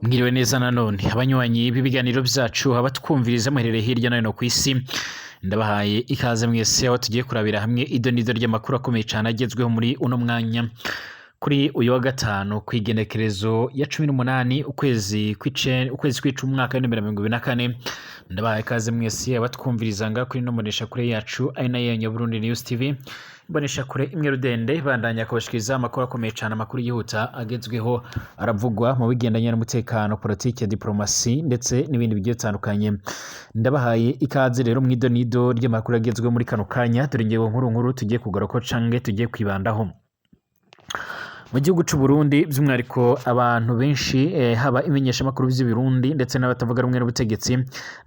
Mwiriwe neza nanone abanywanyi b'ibiganiro byacu, abatwumviriza muherereye hirya no hino ku isi, ndabahaye ikaze mwese aho tugiye kurabira hamwe idonido ry'amakuru akomeye cyane agezweho muri uno mwanya kuri uyu wa gatanu ku igenekerezo ya 18 ukwezi kw'icumi umwaka wa 2024. Ndabahaye ikaze mwese abatwumviriza nga kuri ino mboneshakure yacu, ari nayo ya Burundi News TV, imboneshakure imwe rudende bandanya kubashikiriza amakuru akomeye cyane, amakuru yihuta agezweho aravugwa mu bigendanye n'umutekano, politike, diplomasi ndetse n'ibindi bigiye bitandukanye. Ndabahaye ikaze rero mu idonido ry'amakuru agezweho muri kano kanya. Dore ingingo nkuru nkuru tugiye kugaruka canke tugiye kwibandaho. Mu gihugu c'u Burundi by'umwihariko, abantu benshi, haba imenyeshamakuru vy'i Burundi ndetse n'abatavuga rumwe n'ubutegetsi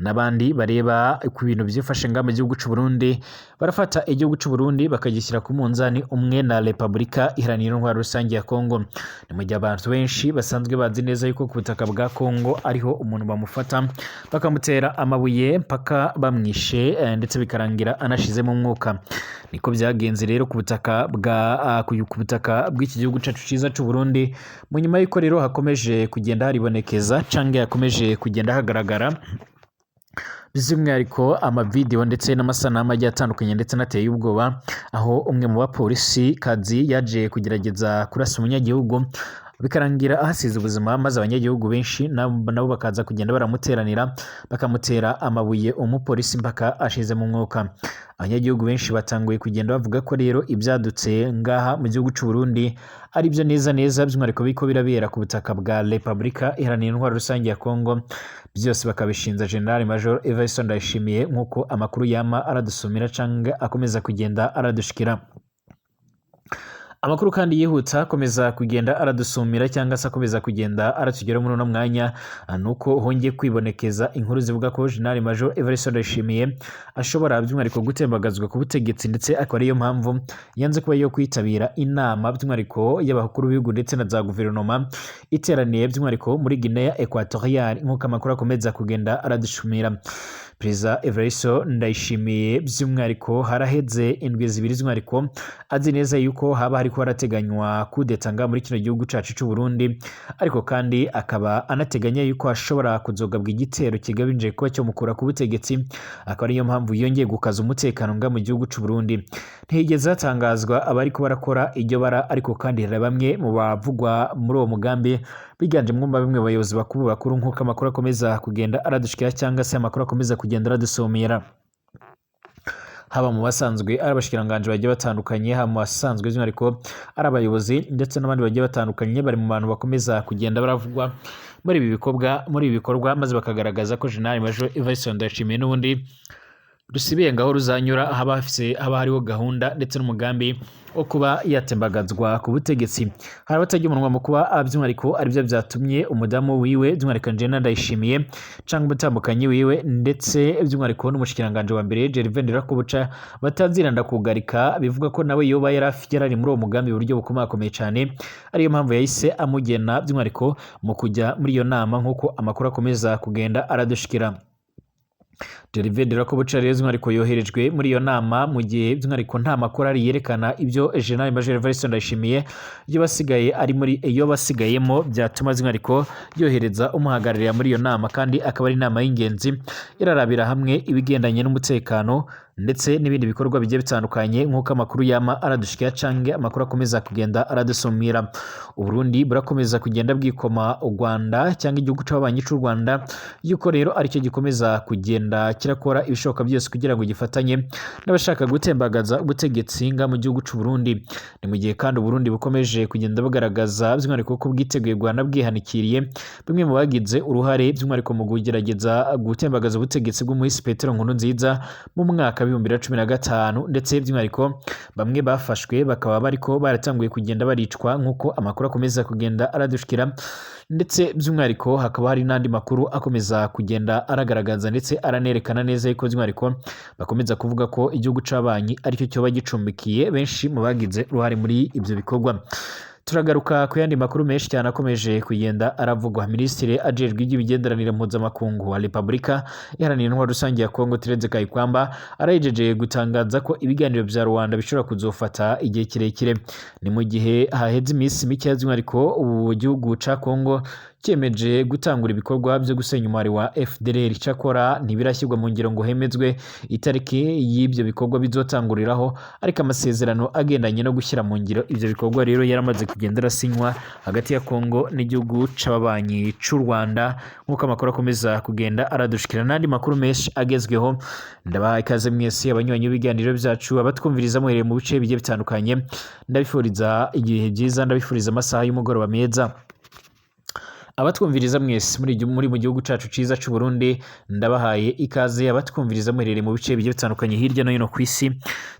n'abandi bareba ku bintu vyifashe ngaha mu gihugu c'u Burundi, barafata igihugu c'u Burundi bakagishyira ku munzani umwe na Repubulika Iharanira Intwaro Rusange ya Kongo. Ni mu gihe abantu benshi basanzwe bazi neza yuko ku butaka bwa Kongo ariho umuntu bamufata bakamutera amabuye mpaka bamwishe, ndetse bikarangira anashizemo umwuka. Niko byagenze rero ku butaka bw'iki gihugu cacu ciza c'u Burundi, mu nyuma y'uko rero hakomeje kugenda haribonekeza canke hakomeje kugenda hagaragara by'umwihariko amavideo ndetse n'amasanamu agiye atandukanye ndetse anateye ubwoba, aho umwe mu bapolisi kazi yaje kugerageza kurasa umunyagihugu bikarangira ahasize ubuzima, maze abanyagihugu benshi nabo bakaza kugenda baramuteranira bakamutera amabuye umupolisi mpaka ashize mu mwuka. Abanyagihugu benshi batanguye kugenda bavuga ko rero ibyadutse ngaha mu gihugu c'u Burundi ari byo neza neza by'umwihariko biriko birabera ku butaka bwa Repubulika Iharanira Intwaro Rusange ya Kongo, byose bakabishinza General Major Evariste Ndayishimiye, nk'uko amakuru yama aradusumira canke akomeza kugenda aradushikira. Amakuru kandi yihuta akomeza kugenda aradusumira cyangwa se akomeza kugenda aratugeraho muri uno mwanya nuko hongeye kwibonekeza inkuru zivuga ko General Major Evariste Ndayishimiye ashobora by'umwihariko gutembagazwa ku butegetsi, ndetse akaba ariyo mpamvu yanze kuba yo kwitabira inama by'umwihariko y'abakuru b'ibihugu ndetse na za guverinoma iteraniye by'umwihariko muri Guinea Equatoriale, nk'uko amakuru akomeza kugenda aradushumira. Perezida Evariste Ndayishimiye by'umwihariko haraheze indwi 2 by'umwihariko azi neza yuko haba hariko harateganywa kudeta nga muri kino gihugu cacu c'u Burundi, ariko kandi akaba anateganya yuko hashobora kuzogabwa igitero kigabije kuba cyomukura ku butegetsi, akaba ariyo mpamvu yongeye gukaza umutekano nga mu gihugu c'u Burundi. Ntihigeze hatangazwa abariko barakora iryo bara, ariko kandi hari bamwe mu bavugwa muri uwo mugambi biganjemwo bamwe mu bayobozi bakuru bakuru, nk'uko amakuru akomeza kugenda aradushikira cyangwa se amakuru akomeza kugenda aradusomera, haba mu basanzwe ari abashikiranganji bagiye batandukanye, haba mu basanzwe by'umwihariko ari abayobozi ndetse n'abandi bagiye batandukanye, bari mu bantu bakomeza kugenda baravugwa muri ibi bikorwa, maze bakagaragaza ko General Major Evariste Ndayishimiye n'ubundi rusibiye ngaho ruzanyura haba hariho gahunda ndetse n'umugambi wo kuba yatembagazwa ku butegetsi. Hari abatajya umunwa mu kuba by'umwihariko aribyo byatumye umudamu wiwe by'umwihariko Angelina Ndayishimiye cyangwa umutambukanyi wiwe ndetse by'umwihariko n'umushikiranganji wa mbere Gervais Ndirakobuca bataziranda kugarika, bivuga ko nawe yoba yarari muri uwo mugambi mu buryo bukomakomeye cyane, ariyo mpamvu yahise amugena by'umwihariko mu kujya muri iyo nama, nk'uko amakuru akomeza kugenda aradushikira. Gervais Ndirakobuca rero by'umwihariko yoherejwe muri iyo nama mu gihe by'umwihariko nta makuru ari yerekana ibyo General Major Evariste Ndayishimiye iyo basigaye ari muri iyo basigayemo byatuma by'umwihariko yohereza umuhagararira muri iyo nama, kandi akaba ari inama y'ingenzi irarabira hamwe ibigendanye n'umutekano ndetse n'ibindi bikorwa bigiye bitandukanye, nk'uko amakuru yama aradushikira canke amakuru akomeza kugenda aradusumira. Uburundi burakomeza kugenda bwikoma u Rwanda cyangwa igihugu c'ababanyi c'u Rwanda yuko rero aricyo gikomeza kugenda kirakora ibishoboka byose kugira ngo gifatanye n'abashaka gutembagaza ubutegetsi nga mu gihugu c'u Burundi. Ni mu gihe kandi Uburundi bukomeje kugenda bugaragaza by'umwihariko ko bwiteguye guhana bwihanikiriye bamwe mu bagize uruhare by'umwihariko mu kugerageza gutembagaza ubutegetsi bw'umuhisi Petero Nkurunziza mu mwaka wa 2015, ndetse by'umwihariko bamwe bafashwe bakaba bariko baratanguye kugenda baricwa, nk'uko amakuru akomeza kugenda aradushikira, ndetse by'umwihariko hakaba hari n'andi makuru akomeza kugenda aragaragaza ndetse aranerekana neza yuko by'umwihariko bakomeza kuvuga ko igihugu c'abanyi aricyo cyoba gicumbikiye benshi mu bagize uruhare muri ibyo bikorwa. Turagaruka ku yandi makuru menshi cyane akomeje kugenda aravugwa. Minisitiri ajejwe iby'imigenderanire mpuzamakungu wa Repubulika Iharanira Intwaro Rusange ya Kongo, Thérèse Kayikwamba, arahejeje gutangaza ko ibiganiro bya Rwanda bishobora kuzofata igihe kirekire. Ni mu gihe haheze iminsi mike by'umwihariko ubu gihugu ca Kongo cyemeje gutangura ibikorwa byo gusenya umuhari wa FDLR. Cyakora ntibirashyirwa mu ngiro ngo hemezwe itariki y'ibyo bikorwa bizotanguriraho, ariko amasezerano agendanye no gushyira mu ngiro ibyo bikorwa rero yaramaze kugenda arasinywa hagati ya Kongo n'igihugu c'ababanyi c'u Rwanda, nk'uko amakuru akomeza kugenda aradushikira n'andi makuru menshi agezweho. Ndabaha ikaze mwese abanywanyi b'ibiganiro byacu, abatwumviriza muhereye mu bice bigiye bitandukanye, ndabifuriza igihe byiza, ndabifuriza amasaha y'umugoroba meza. Abatwumviriza mwese muri mu gihugu cacu ciza c'u Burundi, ndabahaye ikaze. Abatwumviriza muherereye mu bice bigiye bitandukanye hirya no hino ku isi,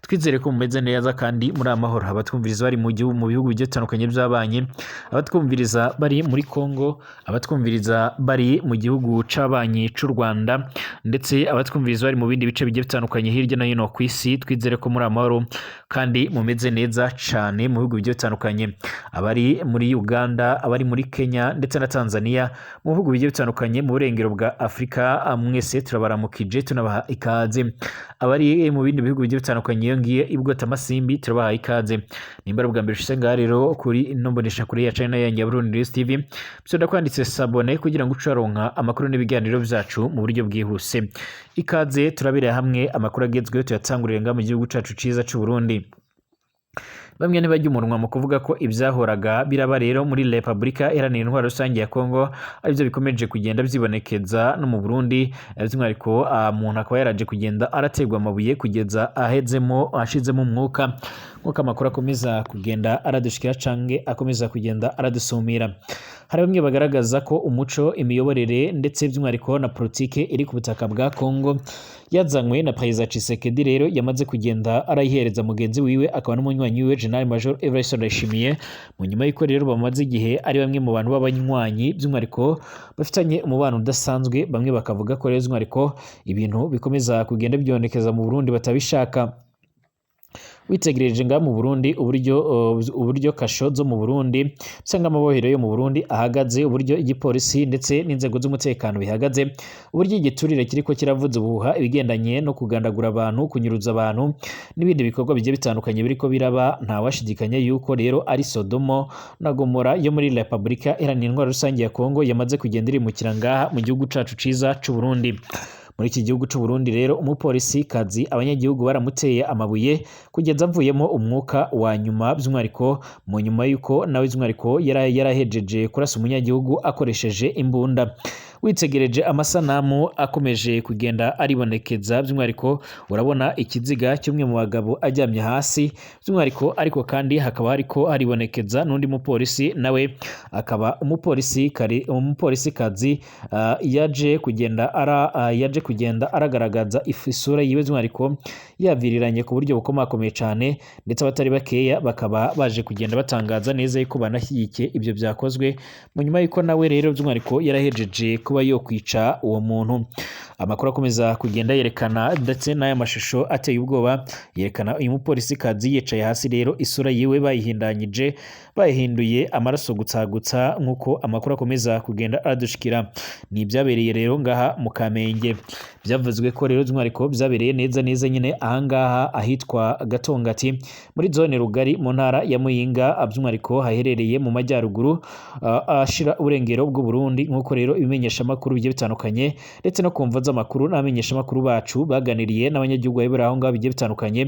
twizere ko mumeze neza kandi muri amahoro. Abatwumviriza bari mu gihugu, mu bihugu bigiye bitandukanye by'abanyi, abatwumviriza bari muri Kongo, abatwumviriza bari mu gihugu c'abanyi c'u Rwanda, ndetse abatwumviriza bari mu bindi bice bigiye bitandukanye hirya no hino ku isi, twizere ko muri amahoro kandi mumeze neza cane mu bihugu bigiye bitandukanye. Abari muri Uganda, abari muri Kenya ndetse na Tanzania, mu bihugu bigiye bitandukanye mu burengero bwa Afurika, mwese turabaramukije tunabaha ikaze. Abari mu bindi bihugu bigiye bitandukanye iyo ngiye ibwota amasimbi, turabaha ikaze. Nimba ari ubwa mbere ushyize ngaha rero kuri ino mbonesha kure ya channel yanjye ya Burundi News TV, bisonda kwanditse s'abonner kugira ngo uce uronka amakuru n'ibiganiro byacu mu buryo bwihuse. Ikaze, turabira hamwe amakuru agezweho, tuyatangurire ngaha mu gihugu cacu ciza c'u Burundi. Bamwe ntibajya umunwa mu kuvuga ko ibyahoraga biraba rero muri Repubulika Iharanira Intwaro Rusange ya Kongo aribyo bikomeje kugenda byibonekeza no mu Burundi, by'umwihariko umuntu akaba yaraje kugenda araterwa amabuye kugeza ahezemo ashizemo umwuka, nk'uko amakuru akomeza kugenda aradushikira canke akomeza kugenda aradusumira. Hari bamwe bagaragaza ko umuco, imiyoborere ndetse by'umwihariko na politike iri ku butaka bwa Kongo yazanywe na Perezida Tshisekedi rero yamaze kugenda arayihereza mugenzi wiwe akaba n'umunywanyi wiwe General Major Evariste Ndayishimiye, mu nyuma y'uko rero bamaze igihe ari bamwe mu bantu b'abanywanyi, by'umwihariko bafitanye umubano udasanzwe. Bamwe bakavuga ko rero by'umwihariko ibintu bikomeza kugenda byibonekeza mu Burundi batabishaka. Witegereje ngaha mu Burundi uburyo kasho zo mu Burundi usanga amabohero yo mu Burundi ahagaze, uburyo igipolisi ndetse n'inzego z'umutekano bihagaze, uburyo igiturire kiriko kiravuza ubuhuha, ibigendanye no kugandagura abantu, kunyuruza abantu n'ibindi bikorwa bigiye bitandukanye biriko biraba, ntawashidikanya yuko rero ari Sodomo na Gomora yo muri Repubulika Iharanira Intwaro Rusange ya Kongo yamaze kugenda irimukira ngaha mu gihugu cacu ciza c'u Burundi. Muri iki gihugu c'u Burundi rero umupolisi kazi abanyagihugu baramuteye amabuye kugeza avuyemo umwuka wa nyuma, by'umwihariko mu nyuma y'uko nawe by'umwihariko yarahejeje kurasa umunyagihugu akoresheje imbunda. Witegereje amasanamu akomeje kugenda aribonekeza, by'umwihariko urabona ikiziga cy'umwe mu bagabo aryamye hasi by'umwihariko, ariko kandi hakaba hariko haribonekeza n'undi mupolisi nawe akaba umupolisi kari umupolisi kazi yaje kugenda aragaragaza isura yiwe by'umwihariko yaviriranye ku buryo bukomakomeye cyane, ndetse abatari bakeya bakaba baje kugenda batangaza neza yuko banashyigikiye ibyo byakozwe mu nyuma y'uko nawe rero by'umwihariko yarahejeje kuba yokwica uwo muntu. Amakuru akomeza kugenda yerekana ndetse n'aya mashusho ateye ubwoba yerekana uyu mupolisikazi yicaye hasi rero isura yiwe bayihindanyije, bayihinduye amaraso gutsagutsa, nk'uko amakuru akomeza kugenda aradushikira. Ni ibyabereye rero ngaha mu Kamenge, byavuzwe ko rero by'umwihariko byabereye neza neza nyine ahangaha ahitwa Gatongati muri zone Rugari mu ntara ya Muyinga, by'umwihariko haherereye mu majyaruguru ashira uburengero bw'u Burundi, nk'uko rero ibimenyeshamakuru bigiye bitandukanye ndetse no kumva z'amakuru n'abamenyeshamakuru bacu baganiriye n'abanyagihugu bayobora aho ngaho bigiye bitandukanye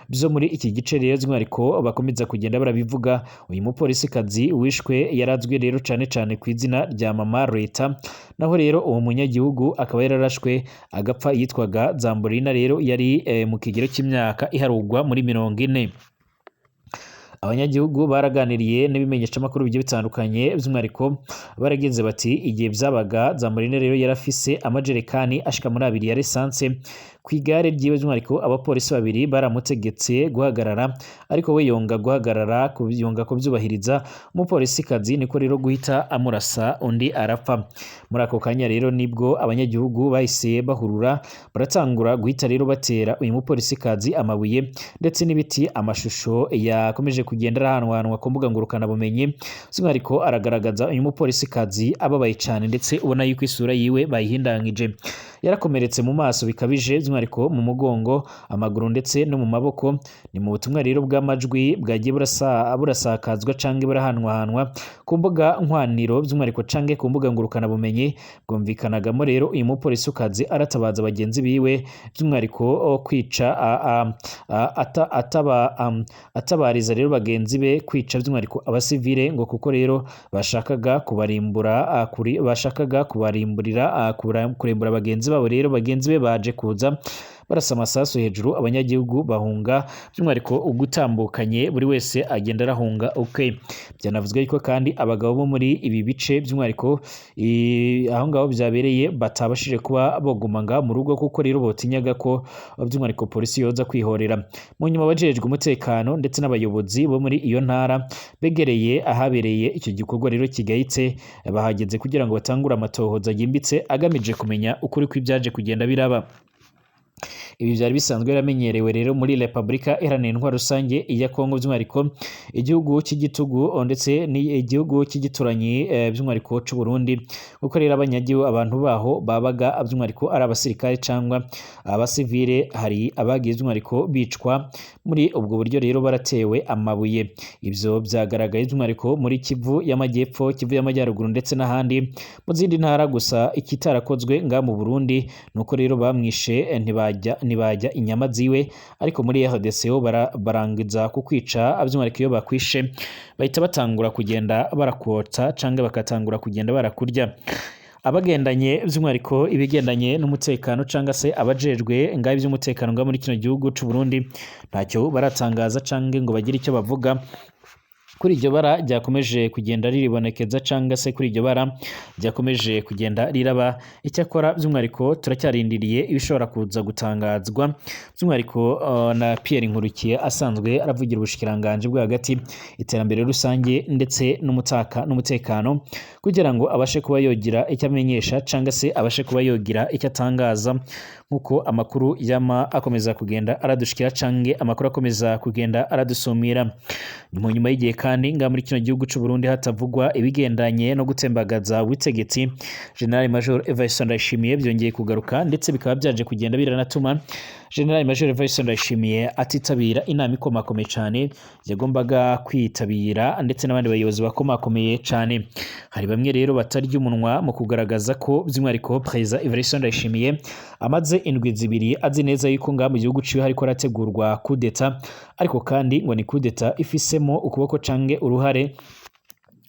byo muri iki gice rero by'umwihariko bakomeza kugenda barabivuga. Uyu mupolisikazi wishwe yarazwi rero cyane cyane ku izina rya Mama Leta, naho rero uwo munyagihugu akaba yararashwe agapfa yitwaga Zamborina, rero yari mu kigero cy'imyaka iharugwa muri 40. Abanyagihugu baraganiriye n'ibimenyeshamakuru bigiye bitandukanye, by'umwihariko baragenze bati igihe byabaga Zamborina rero yarafise amajerekani ashika muri 2 ya lisanse ku igare ryiwe, by'umwihariko abapolisi babiri baramutegetse guhagarara ariko we yonga guhagarara, yonga kubyubahiriza. Umupolisikazi niko rero guhita amurasa undi arapfa. Muri ako kanya rero nibwo abanyagihugu bahise bahurura baratangura guhita rero batera uyu mupolisikazi amabuye ndetse n'ibiti. Amashusho yakomeje kugenda arahanwahanwa ku mbuga ngurukanabumenyi, by'umwihariko aragaragaza uyu mupolisikazi ababaye cyane ndetse ubona yuko isura yiwe bayihindanyije. Yarakomeretse mu maso bikabije, by'umwihariko mu mugongo, amaguru ndetse no mu maboko. Ni mu butumwa rero bw'amajwi bwagiye burasakazwa canke burahanwahanwa ku mbuga nkwaniro, by'umwihariko canke ku mbuga ngurukanabumenyi, bwumvikanagamo rero uyu mupolisi ukazi aratabaza bagenzi biwe, by'umwihariko kwica atabariza rero bagenzi be kwica by'umwihariko abasivile, ngo kuko rero bashakaga kubarimbura, bashakaga kubarimburira, kurimbura bagenzi babo. Rero bagenzi be baje kuza barasa amasasu hejuru, abanyagihugu bahunga, by'umwihariko ugutambukanye buri wese agenda arahunga ukwe. Byanavuzwe yuko kandi abagabo bo muri ibi bice, by'umwihariko aho ngaho byabereye, batabashije kuba boguma ngaho mu rugo, kuko rero botinyaga ko by'umwihariko polisi yoza kwihorera. Mu nyuma abajejwe umutekano ndetse n'abayobozi bo muri iyo ntara begereye ahabereye icyo gikorwa rero kigayitse bahageze kugira ngo batangure amatohoza yimbitse agamije kumenya ukuri kw'ibyaje kugenda biraba. Ibi byari bisanzwe biramenyerewe rero muri Repubulika Iharanira Intwaro Rusange ya Kongo, by'umwihariko igihugu cy'igitugu ndetse n'igihugu cy'igituranyi, by'umwihariko c'u Burundi, kuko rero abanyagihugu, abantu baho babaga by'umwihariko ari abasirikare cyangwa abasivile, hari abagiye by'umwihariko bicwa muri ubwo buryo rero baratewe amabuye. Ibyo byagaragaye by'umwihariko muri Kivu y'Amajyepfo, Kivu y'Amajyaruguru ndetse n'ahandi mu zindi ntara. Gusa ikitarakozwe nga mu Burundi nuko rero bamwishe ntibajya inyama ziwe, ariko muri RDC ho barangiza kukwica, by'umwihariko iyo bakwishe bahita batangura kugenda barakotsa cyangwa bakatangura kugenda barakurya. Abagendanye by'umwihariko ibigendanye n'umutekano cyangwa se abajejwe ngaho iby'umutekano ngaho muri kino gihugu c'u Burundi ntacyo baratangaza cyangwa ngo bagire icyo bavuga kuri iryo bara ryakomeje kugenda riribonekeza cyangwa se kuri iryo bara ryakomeje kugenda riraba. Icyakora by'umwihariko turacyarindiriye ibishobora kuza gutangazwa by'umwihariko na Pierre Nkurikiye asanzwe aravugira ubushikiranganje bwo hagati, iterambere rusange ndetse n'umutekano, kugira ngo abashe kuba yogira icyo amenyesha cyangwa se abashe kuba yogira icyo atangaza, nk'uko amakuru yama akomeza kugenda aradushikira canke amakuru akomeza kugenda aradusumira. Mu nyuma y'igihe kandi nga muri kino gihugu c'u Burundi hatavugwa ibigendanye no gutembagaza ubutegetsi, General Major Evariste Ndayishimiye byongeye kugaruka, ndetse bikaba byaje kugenda biranatuma General Major Evariste Ndayishimiye atitabira inama ikomakomeye cyane yagombaga kwitabira ndetse n'abandi bayobozi bakomakomeye cyane. Hari bamwe rero batarya umunwa mu kugaragaza ko by'umwihariko Perezida Evariste Ndayishimiye amaze indwi zibiri azi neza yuko ngaha mu gihugu ciwe hariko harategurwa kudeta, ariko kandi ngo ni kudeta ifisemo ukuboko canke uruhare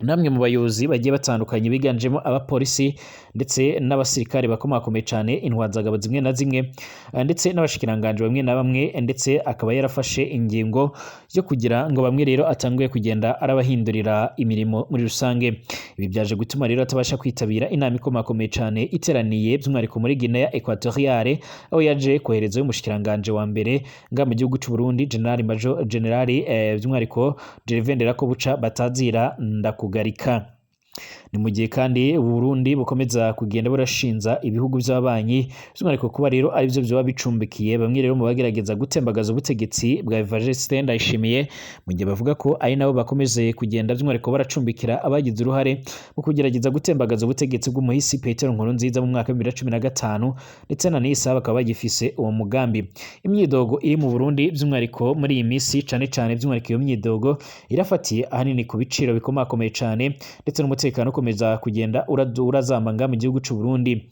namwe mu bayobozi bagiye batandukanye biganjemo abapolisi ndetse n'abasirikare bakomakomeye cyane, intwazagabo zimwe na zimwe ndetse n'abashikiranganje bamwe na bamwe, ndetse akaba yarafashe ingingo yo kugira ngo bamwe rero atanguye kugenda arabahindurira imirimo muri rusange. Ibi byaje gutuma rero atabasha kwitabira inama ikomakomeye cyane iteraniye by'umwihariko muri Guinea Equatoriale, aho yaje koherezayo umushikiranganje wa mbere nga mu gihugu c'u Burundi, General Major General by'umwihariko Gervais Nderakobuca batazira ndakugarika. Ni mu gihe kandi Burundi bukomeza kugenda burashinza ibihugu by'abanyi by'umwihariko kuba rero aribyo byoba bicumbikiye bamwe rero mu bagerageza gutembagaza ubutegetsi bwa Evariste Ndayishimiye, mu gihe bavuga ko ari nabo bakomeze kugenda by'umwihariko baracumbikira abagize uruhare mu kugerageza gutembagaza ubutegetsi bw'umuhisi Petero Nkurunziza mu mwaka wa 2015, ndetse na n'isa bakaba bagifise uwo mugambi. Imyidogo iri mu Burundi by'umwihariko muri iyi minsi cane cane by'umwihariko iyo myidogo irafatiye ahanini ku biciro bikomakomeye cane ndetse n'umutekano ukomeza kugenda urazambanga mu gihugu c'u Burundi.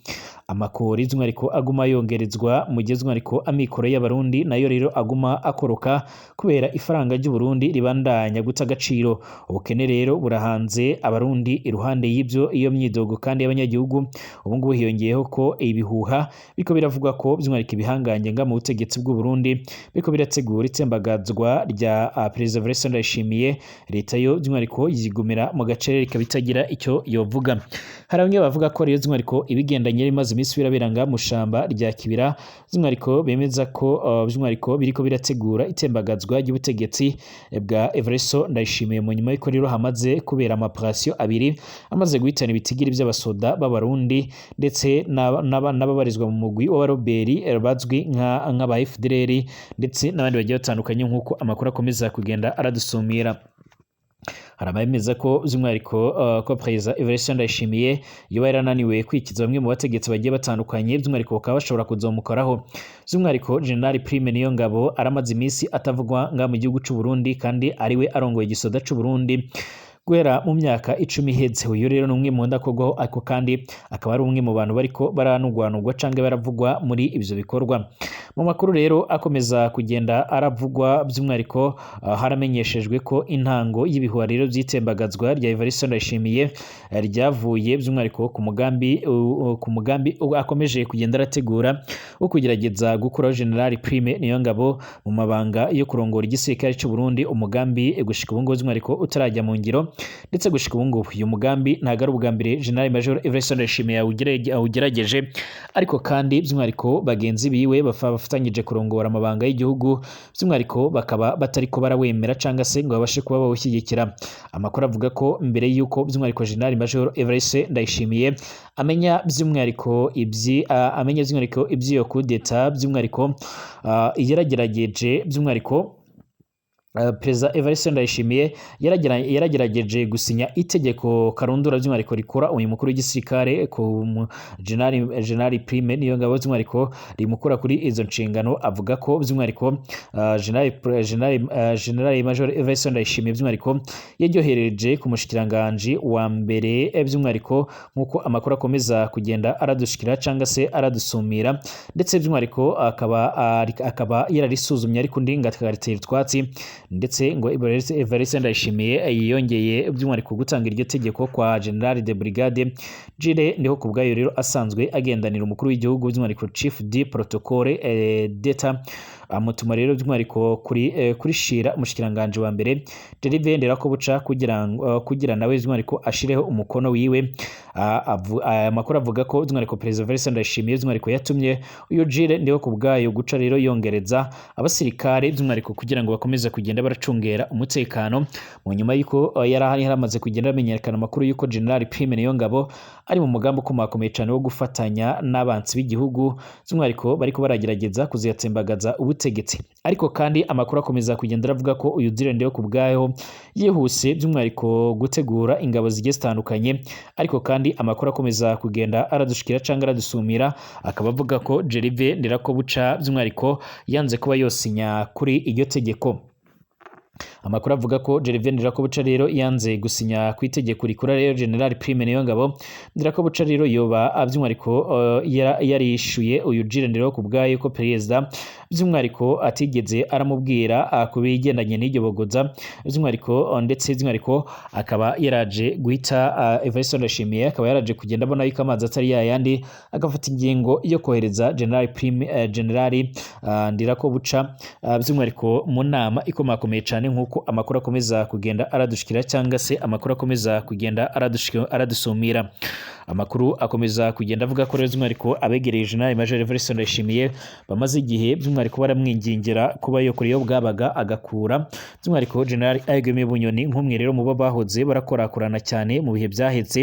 Amakori by'umwihariko aguma yongerezwa, mu gihe by'umwihariko amikoro y'abarundi nayo rero aguma akoroka kubera ifaranga ry'u Burundi ribandanya guta agaciro. Ubukene rero burahanze abarundi. Iruhande y'ibyo iyo myidogo kandi y'abanyagihugu, ubu ngubu hiyongeyeho ko ibihuha biriko biravugwa ko by'umwihariko ibihangange nga mu butegetsi bw'u Burundi biriko birategura itsembagazwa rya Perezida Evariste Ndayishimiye. Leta yo by'umwihariko yigumira mu gacerere ikaba itagira icyo yovuga. Hari bamwe bavuga ko rero by'umwihariko ibigendanye bimaze iminsi birabera mu shamba rya Kibira, by'umwihariko bemeza ko by'umwihariko biriko birategura itembagazwa ry'ubutegetsi bwa Evariste Ndayishimiye, mu nyuma y'uko rero hamaze kubera amaoperation abiri amaze guhitana ibitigiri by'abasoda b'abarundi ndetse n'ababarizwa mu mugwi w'abaroberi bazwi nk'aba FDLR ndetse n'abandi bagiye batandukanye, nk'uko amakuru akomeza kugenda aradusumira. Hari abemeza ko by'umwihariko ko Perezida Evariste Ndayishimiye yoba yarananiwe kwikiza bamwe mu bategetsi bagiye batandukanye, by'umwihariko bakaba bashobora kuzomukoraho. By'umwihariko General Prime Niyongabo aramaze iminsi atavugwa ngaha mu gihugu c'u Burundi, kandi ariwe arongoye igisoda c'u Burundi guhera mu myaka 10 iheze. Uyu rero ni umwe mu ndakogwaho, ariko kandi akaba ari umwe mu bantu bariko baranugwanugwa canke baravugwa muri ivyo bikorwa. Mu makuru rero akomeza kugenda aravugwa, by'umwihariko haramenyeshejwe ko intango y'ibihuha rero vy'itembagazwa rya Evariste Ndayishimiye ryavuye by'umwihariko ku mugambi akomeje kugenda arategura wo kugerageza gukuraho General Prime Niyongabo mu mabanga yo kurongora igisirikare c'u Burundi, umugambi gushika ubu ngubu by'umwihariko utarajya mu ngiro. Ndetse gushika ubu ngubu uyu mugambi ntabwo ari ubwa mbere General Major Evariste Ndayishimiye awugerageje, ariko kandi by'umwihariko bagenzi biwe bafatanyije kurongora amabanga y'igihugu by'umwihariko bakaba batariko barawemera cyangwa se ngo babashe kuba bawushyigikira. Amakuru avuga ko mbere y'uko by'umwihariko General Major Evariste Ndayishimiye amenya by'umwihariko iby'iyo coup d'etat, by'umwihariko yaragerageje by'umwihariko Perezida Evariste Ndayishimiye yaragerageje gusinya itegeko karundura by'umwihariko rikora uyu mukuru w'igisirikare ku General Prime Niyongabo, by'umwihariko rimukura kuri izo nshingano. Avuga ko by'umwihariko General Major Evariste Ndayishimiye by'umwihariko yaryohereje ku mushikiranganji wa mbere, by'umwihariko nk'uko amakuru akomeza kugenda aradushikira cyangwa se aradusumira, ndetse by'umwihariko akaba yararisuzumye ariko undi ngo akaritera utwatsi. Ndetse ngo Evariste Ndayishimiye yiyongeye by'umwihariko gutanga iryo tegeko kwa General de Brigade Jules Ndihokubwayo rero asanzwe agendanira umukuru w'igihugu, by'umwihariko Chief de Protocole d'Etat, amutuma rero by'umwihariko kuri shira umushikiranganje wa mbere Gervais Nderakobuca kugira nawe by'umwihariko ashireho umukono wiwe. Amakuru avuga ko by'umwihariko Perezida Evariste Ndayishimiye by'umwihariko yatumye uyu Jules Ndihokubwayo guca rero yongereza abasirikare by'umwihariko kugira ngo bakomeze kugenda baracungera umutekano, mu nyuma y'uko yari ahari haramaze kugenda hamenyekana amakuru y'uko General Prime Niyongabo ari mu mugambi ukomakomeye cyane wo gufatanya n'abansi b'igihugu, by'umwihariko bariko baragerageza kuziyatsembagaza ubutegetsi. Ariko kandi amakuru akomeza kugenda aravuga ko uyu Jules Ndihokubwayo yihuse by'umwihariko gutegura ingabo zigiye zitandukanye, ariko kandi amakuru akomeza kugenda aradushikira cyangwa aradusumira akaba avuga ko Gervais Nderakobuca by'umwihariko yanze kuba yosinya kuri iryo tegeko. Amakuru avuga ko Gervais Nderakobuca rero yanze gusinya ku itegeko rikura rero General Prime Niyongabo. Nderakobuca rero yoba by'umwihariko yarishuye uyu Jules Ndihokubwayo ko perezida by'umwihariko atigeze aramubwira ku bigendanye n'iryo bogoza by'umwihariko, ndetse by'umwihariko akaba yaraje guhita Evariste Ndayishimiye akaba yaraje kugenda abona yuko amazi atari yayandi, agafata ingingo yo kohereza General Prime General Nderakobuca by'umwihariko mu nama ikomakomeye cyane, nk'uko amakuru akomeza kugenda aradushikira cyangwa se amakuru akomeza kugenda aradusumira. Amakuru akomeza kugenda avuga ko rero by'umwihariko abegereye General Major Evariste Ndayishimiye bamaze igihe by'umwihariko baramwingingira kuba yokora iyo bwabaga agakura by'umwihariko General Aigeme Bunyoni nk'umwe rero mu bo bahoze barakorakorana cyane mu bihe byahetse,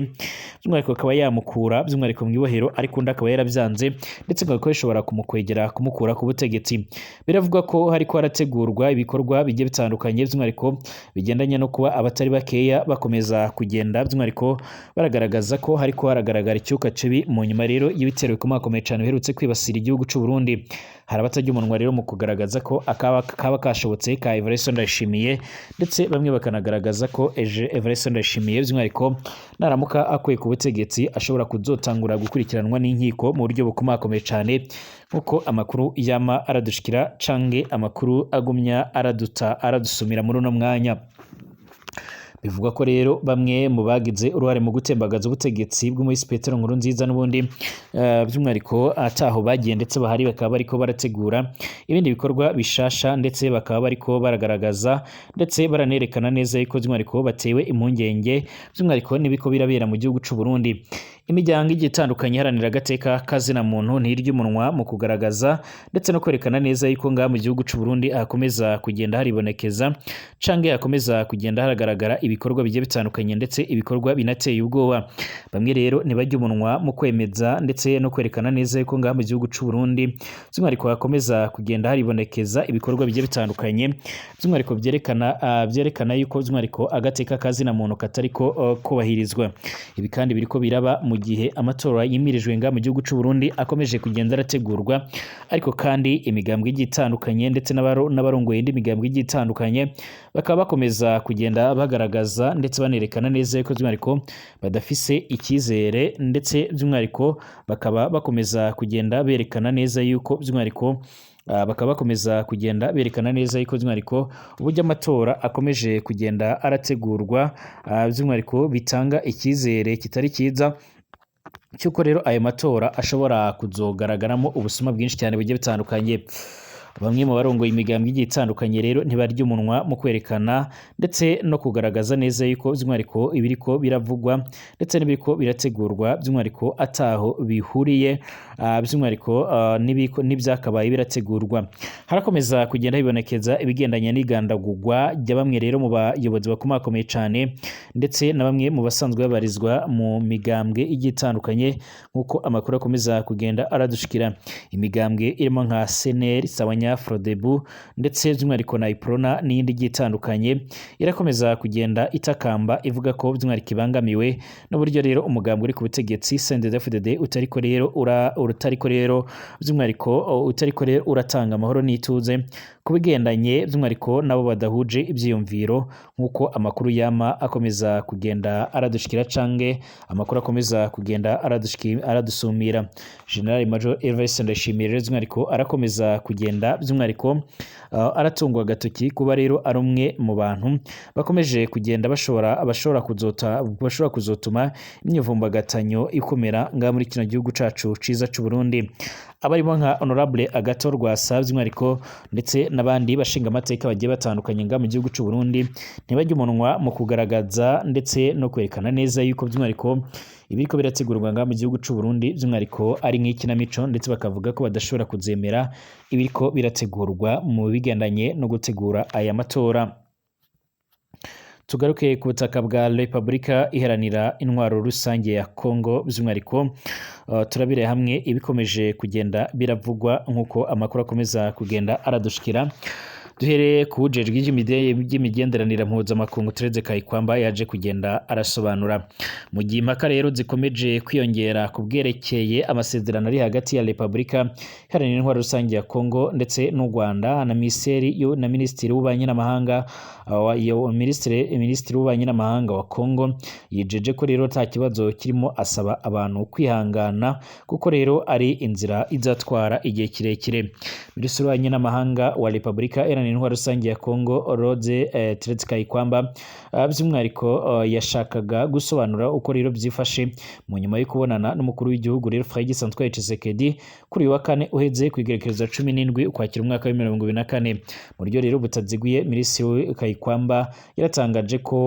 by'umwihariko akaba yamukura by'umwihariko mu ibohero, ariko undi akaba yarabyanze, ndetse ngo bishobora kumukwegera kumukura ku butegetsi. Biravugwa ko hariko harategurwa ibikorwa bigiye bitandukanye by'umwihariko bigendanye no kuba abatari bakeya bakomeza kugenda by'umwihariko baragaragaza ko hariko haragaragara icyuka kibi mu nyuma rero y'ibitero bikomakomeye cyane biherutse kwibasira igihugu c'u Burundi. Hari abatajya umunwa rero mu kugaragaza ko akaba kashobotse ka Evariste Ndayishimiye, ndetse bamwe bakanagaragaza ko Evariste Ndayishimiye by'umwihariko naramuka akuye ku butegetsi ashobora kuzotangura gukurikiranwa n'inkiko mu buryo bukomakomeye cyane, nk'uko amakuru yama aradushikira canke amakuru agumya aradusumira muri uno mwanya. Bivugwa ko rero bamwe mu bagize uruhare mu gutembagaza ubutegetsi bw'umuhisi Petero Nkurunziza n'ubundi by'umwihariko ataho bagiye, ndetse bahari bakaba bariko barategura ibindi bikorwa bishasha, ndetse bakaba bariko baragaragaza ndetse baranerekana neza yuko by'umwihariko batewe impungenge by'umwihariko n'ibiko birabera mu gihugu c'u Burundi. Imiryango igiye itandukanye iharanira agateka kazina muntu ntirya umunwa mu kugaragaza ndetse no kwerekana neza yuko ngaha mu gihugu c'u Burundi hakomeza kugenda haribonekeza canke hakomeza kugenda haragaragara ibikorwa bigiye bitandukanye ndetse ibikorwa binateye ubwoba. Bamwe rero ntibajya umunwa mu kwemeza ndetse no kwerekana neza yuko ngaha mu gihugu c'u Burundi by'umwihariko hakomeza kugenda haribonekeza ibikorwa bigiye bitandukanye, by'umwihariko byerekana yuko by'umwihariko agateka kazina muntu katariko kubahirizwa. Ibi kandi biriko biraba mu gihe amatora yimirijwe ngaha mu gihugu c'u Burundi akomeje kugenda arategurwa, ariko kandi imigambwe igiye itandukanye ndetse n'abarongoye indi migambwe igiye itandukanye bakaba bakomeza kugenda bagaragaza ndetse banerekana neza yuko by'umwihariko badafise icyizere, ndetse by'umwihariko bakaba bakomeza kugenda berekana neza yuko by'umwihariko bakaba bakomeza kugenda berekana neza yuko by'umwihariko uburyo amatora akomeje kugenda arategurwa, by'umwihariko bitanga icyizere kitari cyiza cy'uko rero ayo matora ashobora kuzogaragaramo ubusuma bwinshi cyane bugiye butandukanye. Bamwe mu barongoye imigambwe igiye itandukanye rero ntibarya umunwa mu kwerekana ndetse no kugaragaza neza yuko by'umwihariko ibiriko biravugwa ndetse n'ibiriko birategurwa by'umwihariko ataho bihuriye, by'umwihariko n'ibyakabaye birategurwa. Harakomeza kugenda hibonekeza ibigendanye n'igandagurwa rya bamwe rero mu bayobozi bakomakomeye cyane ndetse na bamwe mu basanzwe babarizwa mu migambwe igiye itandukanye, nk'uko amakuru akomeza kugenda aradushikira. Imigambwe irimo nka CNL, Sawanya, Frodebu ndetse by'umwihariko na Iprona n'iyindi igiye itandukanye irakomeza kugenda itakamba ivuga ko by'umwihariko ibangamiwe n'uburyo rero umugambwe uri ku butegetsi CNDD-FDD utariko rero utariko rero by'umwihariko utariko rero uratanga amahoro n'ituze ku bigendanye by'umwihariko nabo badahuje ibyiyumviro, nk'uko amakuru yama akomeza kugenda aradushikira cange amakuru akomeza kugenda aradusumira. General Major Evariste Ndayishimiye rero by'umwihariko arakomeza kugenda by'umwihariko aratungwa agatoki kuba rero ari umwe mu bantu bakomeje kugenda bashobora kuzotuma imyivumbagatanyo ikomera ngaha muri kino gihugu cacu ciza c'u Burundi. Abarimo nka Honorable Agathon Rwasa by'umwihariko ndetse n'abandi bashinga amateka bagiye batandukanye ngaha mu gihugu c'u Burundi ntibajya umunwa mu kugaragaza ndetse no kwerekana neza yuko by'umwihariko ibiriko birategurwa ngaha mu gihugu c'u Burundi by'umwihariko ari nk'ikinamico, ndetse bakavuga ko badashobora kuzemera ibiriko birategurwa mu bigendanye no gutegura aya matora. Tugaruke ku butaka bwa Repubulika Iharanira Intwaro Rusange ya Kongo by'umwihariko turabire hamwe ibikomeje kugenda biravugwa nk'uko amakuru akomeza kugenda aradushikira. Duhereye ku bujejwe by'imigenderanire mpuzamakungu Therese Kayikwamba yaje kugenda arasobanura mu gihe impaka rero zikomeje kwiyongera ku bwerekeye amasezerano ari hagati ya Repubulika Iharanira Intwaro Rusange ya Kongo ndetse n'u Rwanda na Minisitiri w'Ububanyi n'Amahanga Minisitiri w'Ububanyi n'Amahanga wa Kongo yijeje ko rero nta kibazo kirimo, asaba abantu kwihangana kuko rero ari inzira izatwara igihe kirekire. Minisitiri w'Ububanyi n'Amahanga wa Repubulika Iharanira Intwaro Rusange ya Kongo Rose Therese Kayikwamba by'umwihariko yashakaga gusobanura uko rero byifashe mu nyuma yo kubonana n'umukuru w'igihugu rero Félix Antoine Tshisekedi kuri uyu wa kane uheze ku igerekezo 17 Ukwakira umwaka wa 2024. Mu buryo rero butaziguye Minisitiri Kayikwamba yaratangaje ko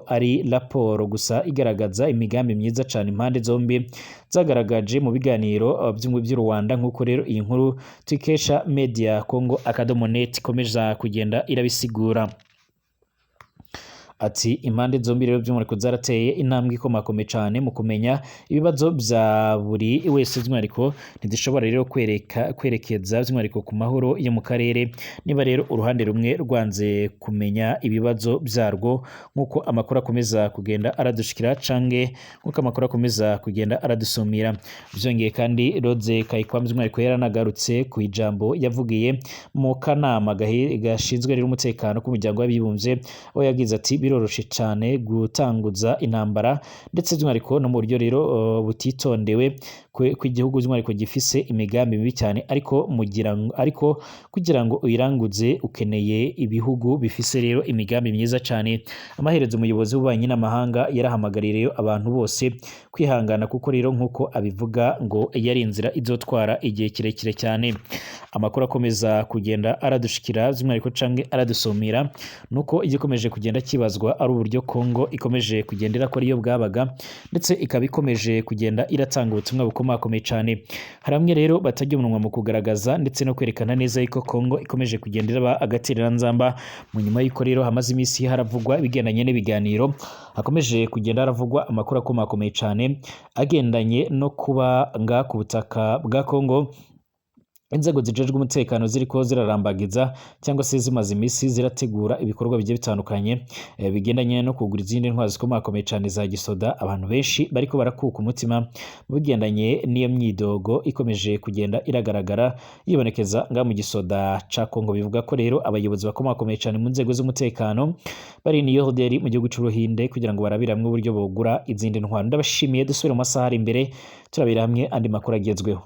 ari raporo gusa igaragaza imigambi myiza cyane impande zombi zagaragaje mu biganiro by'u Rwanda, nk'uko rero iyi nkuru tukesha Media Congo akadomo net ikomeza kugenda irabisigura. Ati impande zombi rero by'umwihariko zarateye intambwe ikomakomeye cyane mu kumenya ibibazo bya buri wese, by'umwihariko ntizishobora rero kwerekeza by'umwihariko ku mahoro yo mu karere niba rero uruhande rumwe rwanze kumenya ibibazo byarwo, nk'uko amakuru akomeza kugenda aradushikira cange nk'uko amakuru akomeza kugenda aradusumira. Byongeye kandi Rose Kayikwamba by'umwihariko yaranagarutse ku ijambo yavugiye mu kanama gashinzwe rero umutekano k'umuryango w'abibumbye, aho yagize ati biroroshe cyane gutanguza intambara ndetse by'umwihariko no mu buryo rero butitondewe kw'igihugu by'umwihariko gifise imigambi mibi cyane, ariko kugira ngo uyiranguze ukeneye ibihugu bifise rero imigambi myiza cyane. Amaherezo umuyobozi w'ububanyi n'amahanga yarahamagariye rero abantu bose kwihangana kuko rero nk'uko abivuga ngo yari inzira izotwara igihe kirekire cyane. Amakuru akomeza kugenda aradushikira by'umwihariko canke aradusumira nuko igikomeje kugenda kibazwa ari uburyo Kongo ikomeje kugenda irakora iyo bwabaga, ndetse ikaba ikomeje kugenda iratanga ubutumwa bukomakomeye zikomakomeye cyane. Hari bamwe rero batajya umunwa mu kugaragaza ndetse no kwerekana neza yuko Kongo ikomeje kugenda iraba agatereranzamba, mu nyuma y'uko rero hamaze iminsi haravugwa ibigendanye n'ibiganiro, hakomeje kugenda haravugwa amakuru akomakomeye cyane agendanye no kuba nga ku butaka bwa Kongo inzego zijejwe umutekano ziriko zirarambagiza cyangwa se zimaze iminsi zirategura ibikorwa bigiye bitandukanye bigendanye no kugura izindi ntwaro zikomakomeye cyane za gisoda. Abantu benshi bariko barakuka umutima mu bigendanye n'iyo myidogo ikomeje kugenda iragaragara yibonekeza nga mu gisoda ca Kongo. Bivuga ko rero abayobozi bakomakomeye cyane mu nzego z'umutekano bari New Delhi mu gihugu c'Ubuhinde kugira ngo barabire hamwe uburyo bogura izindi ntwaro. Ndabashimiye, dusubire mu masaha ari imbere turabira hamwe andi makuru agezweho.